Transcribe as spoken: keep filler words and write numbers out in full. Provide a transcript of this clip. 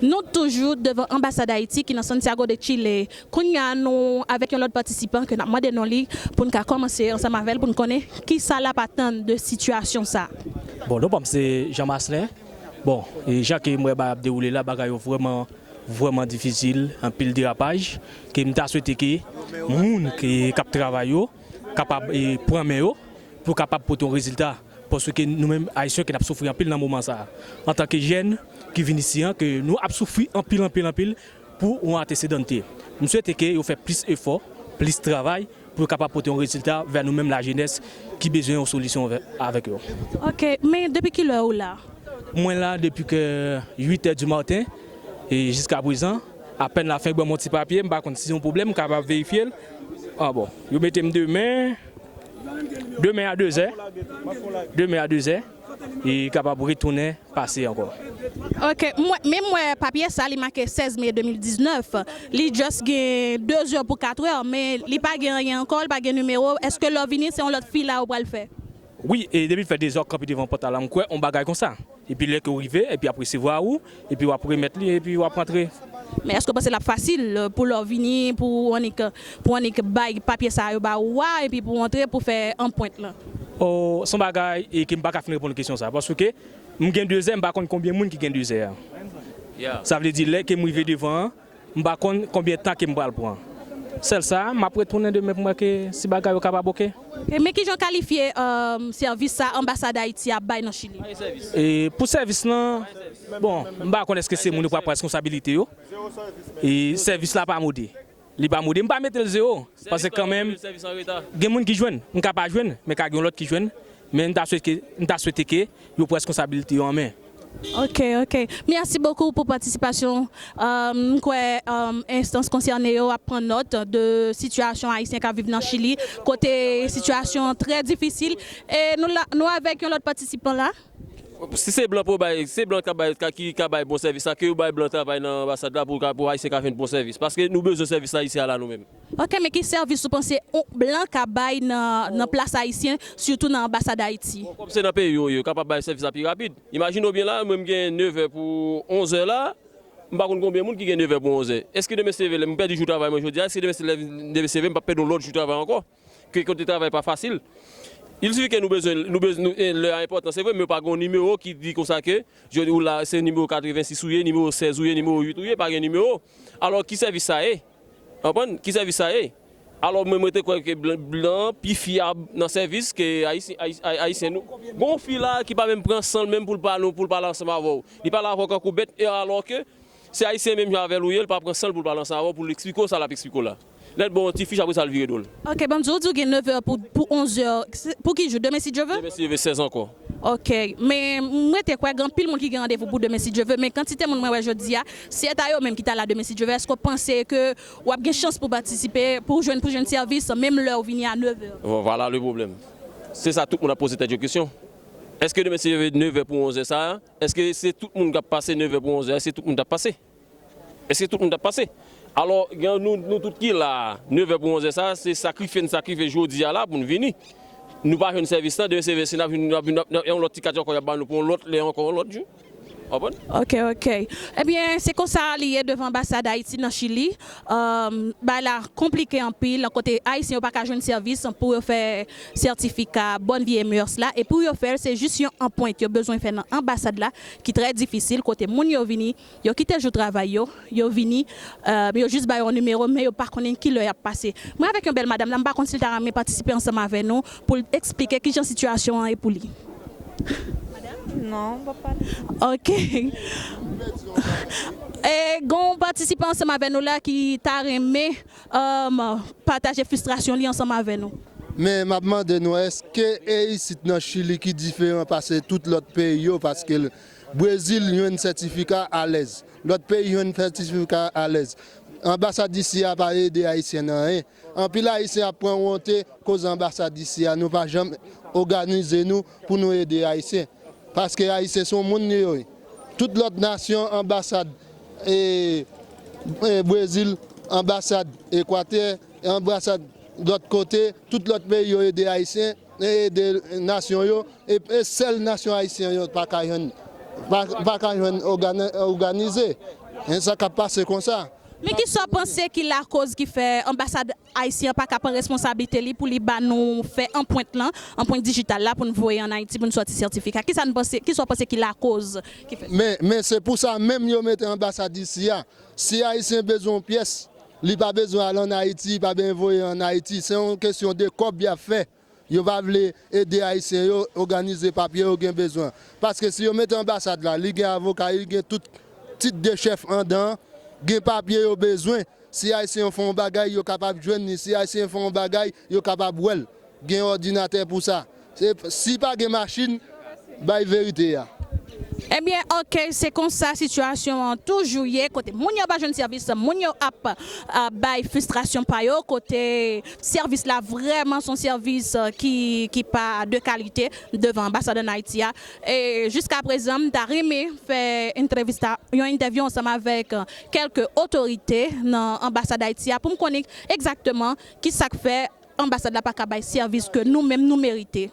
Nou toujou devan anbasad Ayiti ki nan Santiago de Chile. Kounye a, nou avèk yon lòt patisipan ke n ap mande non li pou n ka kòmanse ansanm avè l pou n konnen kisa l ap atann de sitiyasyon sa a. Bon, non pa m se Jean Marcelin. Bon, e jan ke m wè bagay ap dewoule la, bagay yo vrèman, vrèman difisil, anpil derapaj, ke m ta swete ke moun ke, k ap travay yo kapab, e, pran men yo pou kapab pote yon rezilta. Paske nou menm Ayisyen ke n ap soufri anpil nan moman sa a. Antanke jèn ki vin isi an, ke nou ap soufri anpil, anpil, anpil pou yon antecedente. M swete ke yo fè plis efò, plis travay pou yo kapab pote yon rezilta vè nou menm lajenès ki bezwen yon solisyon vè, avèk yo. Ok, men depi kilè ou la? Mwen la depi ke uit è di maten e jiska prezan, apèn la fenk ban m yon ti papye, m pa konn si se yon pwoblèm, m kapab verifye l. Ah bon, yo mete m demen, demen a de zè, demen a de zè, e kapab retounen pase ankò. Ok, mwen, men m wè papye sa, li make sèz me de mil diznèf, li just gen de zè pou kat è, men li pa gen anyen ankò, li pa gen nimewo. Èske lè w vini, se yon lòt fi la ou pral fè? Wi, e depi l fè de zè w ap kanpe devan pòt la, m kwè yon bagay konsa. Epi lè ke w rive, epi y ap resevwa ou, epi w ap remèt li, epi w ap rantre. Men èske w panse l ap fasil, euh, pou lè w vini, pou w annik, pou w annik bay papye sa yo ba ou a, epi pou w antre, pou fè anprent lan? Oh, se yon bagay, e ke m pa ka fin reponn kesyon sa, paske m gen de zè, m pa konn konbyen moun ki gen de zè a. Sa vle di, lè ke m rive devan an, m pa konn konbyen tan ke m pral pran. Sèl sa, m ap retounen demen pou m wè ke si bagay yo kapab oke. Ok, men kijan w kalifye, euh, sèvis sa anbasad Ayiti ap bay nan Chili? E pou sèvis lan, bon, m pa konn èske se moun yo pral pran responsabilite yo. E sèvis la pa mode. Li pa mode. M pa mete l zewo, paske kanmenm, gen moun ki jwenn. M ka pa jwenn, men ka gen yon lòt ki jwenn. Men m ta swete ke, m ta swete ke yo pran responsabilite yo an men. Ok, ok. Mèsi bokou pou patisipasyon. Euh, m kwè, euh, enstans konsène yo ap pran nòt de sitiyasyon ayisyen k ap viv nan Chili, kote sitiyasyon an trè difisil. E nou la, nou avèk yon lòt patisipan la. Si se blan pou bay, se blan k ap bay, ka, ki ka bay bon sèvis la, ke yo bay blan travay nan anbasad la pou, pou ayisyen ka jwenn bon sèvis. Paske nou bezwen sèvis la isi a la nou menm. Ok, men ki sèvis ou panse yon blan ka bay nan, nan plas ayisyen, sitou nan anbasad Ayiti? Bon, kòm se nan peyi yo ye, yo kapab bay sèvis la pi rapid. Imajine w byen la, mwen m gen nevè pou onzè la, m pa konn konbyen moun ki gen nevè pou onzè. Èske demen se leve, m pèdi jou travay mwen jodi a, èske demen se leve, demen se leve, m p ap pèdi yon lòt jou travay ankò? Ke kote travay pa fasil. Il sifi ke nou bezwen, nou bezwen, nou, e, lè a enpòtan, se vre, men yo pa gen yon nimewo ki di konsa ke, jodi ou la, se nimewo katrevensis ou ye, nimewo sèz ou ye, nimewo uit ou ye, pa gen nimewo. Alò, ki sèvis sa ye? Konprann? Ki sèvis sa ye? Alò, mwen, mwen te kwè ke blan, blan pi fyab nan sèvis ke ayisyen, ayi-, ayi-, ayisyen nou. Gon fi la ki pa menm pran san l menm pou l pale, pou l pale ansanm avè w. Li pale avè w kankou bèt, e alò ke se ayisyen menm jan avè l ou ye, l pa pran san l pou l pale ansanm avè w, pou l eksplike w sa l ap eksplike w la. Lè l ba w yon ti fich, apre sa, l vire do l. Ok, ban m di w, ou di w gen nevè pou, pou onzè. Se pou ki jou? Demen, si Dye vle? Demen, si Dye vle, sèz ankò. Ok, men mwen te kwè gen anpil moun ki gen randevou pou demen, si Dye vle, men kantite moun mwen wè jodi a, se ta yo menm ki ta la demen, si Dye vle. Èske w panse ke w ap gen chans pou patisipe, pou w jwenn, pou jwenn sèvis, menm lè w vini a nevè? Vo-, vwala le pwoblèm. Se sa, tout moun ap poze tèt yo kesyon. Èske demen, si Dye vle, nevè pou onzè sa a, èske se tout moun k ap pase nevè pou onzè a, èske tout moun t ap pase? Èske tout moun t ap pase? Alò, gen nou, nou tout ki la a, nevè pou onzè sa a, se sakrifye n sakrifye jodi a la pou n vini. Nou pa jwenn sèvis lan, demen se vre, si n ap vin, n ap vin, n ap, n ap, yon lòt ti katye ankò, y ap ba nou pou yon lòt lè ankò, yon lòt jou. Konprann? Ok, ok. Ebyen, se konsa li ye devan anbasad Ayiti nan Chili. Èm, bagay la konplike anpil, kote Ayisyen yo pa ka jwenn sèvis pou yo fè sètifika Bonne Vie et Mœurs la. E pou yo fè l, se jis yon anprent yo bezwen fè nan anbasad la, ki trè difisil, kote moun yo vini, yo kite jou travay yo, yo vini, èm, yo jis ba yo yon nimewo, men yo pa konnen ki lè y ap pase. Mwen avèk yon bèl madanm la, m pa konn si l ta renmen patisipe ansanm avè nou pou l eksplike kijan sitiyasyon an ye pou li. Non, m p ap pale. Ok. E, gon patisipan ansanm avè nou la ki ta renmen, um, pataje fristrasyon li ansanm avè nou. Men, m ap mande nou, èske e isit nan Chili ki diferan pase tout lòt peyi yo? Paske l-, Brezil jwenn sètifika alèz, lòt peyi jwenn sètifika alèz. Anbasad isi a pa ede Ayisyen nan anyen. Anpil Ayisyen ap pran wonte koz anbasad isi a. Nou pa janm òganize nou pou nou ede Ayisyen. Paske Ayisyen se yon moun li yo ye. Tout lòt nasyon, anbasad, e, e, Brezil, anbasad Ekwatè, anbasad lòt kote, tout lòt peyi yo ede Ayisyen, e ede nasyon yo, e, e sèl nasyon Ayisyen yo pa ka jwenn pa, pa ka jwenn ògane-, òganize. E sa k ap pase konsa. Men ki sa w panse ki lakoz ki fè anbasad ayisyen an pa ka pran responsablite li pou li ba nou fè anpwent lan, anpwent dijital la pou n voye ann Ayiti pou n sòti sètifika? Ki sa n panse, ki sa w panse ki lakoz ki fè sa? Men, men se pou sa menm yo mete anbasad isi a. Si Ayisyen bezwen yon pyès, li pa bezwen al ann Ayiti, li pa bezwen voye ann Ayiti. Se yon kesyon de kòb y ap fè. Yo pa vle ede Ayisyen yo òganize papye yo gen bezwen. Paske si yo mete anbasad la, li gen avoka, li gen tout tit de chèf andan, gen papye yo bezwen. Si Ayisyen yo fè yon bagay, yo kapab jwenn li. Si Ayisyen yo fè yon bagay, yo kapab wè l. Gen òdinatè pou sa. Se, si pa gen machin, bay verite a. Ebyen, oke, se konsa sitiyasyon an toujou ye, kote moun yo pa jwenn sèvis, moun yo ap, ah, bay fristrasyon pa yo, kote sèvis la vrèman se yon sèvis, ah, ki, ki pa de kalite devan anbasad ann Ayiti a. E jiska prezan, m ta renmen fè entrevista, yon entèvyou ansanm avèk, ah, kèlke otorite nan anbasad Ayiti a pou m konnen egzakteman ki sa k fè anbasad la pa ka bay sèvis ke nou menm nou merite.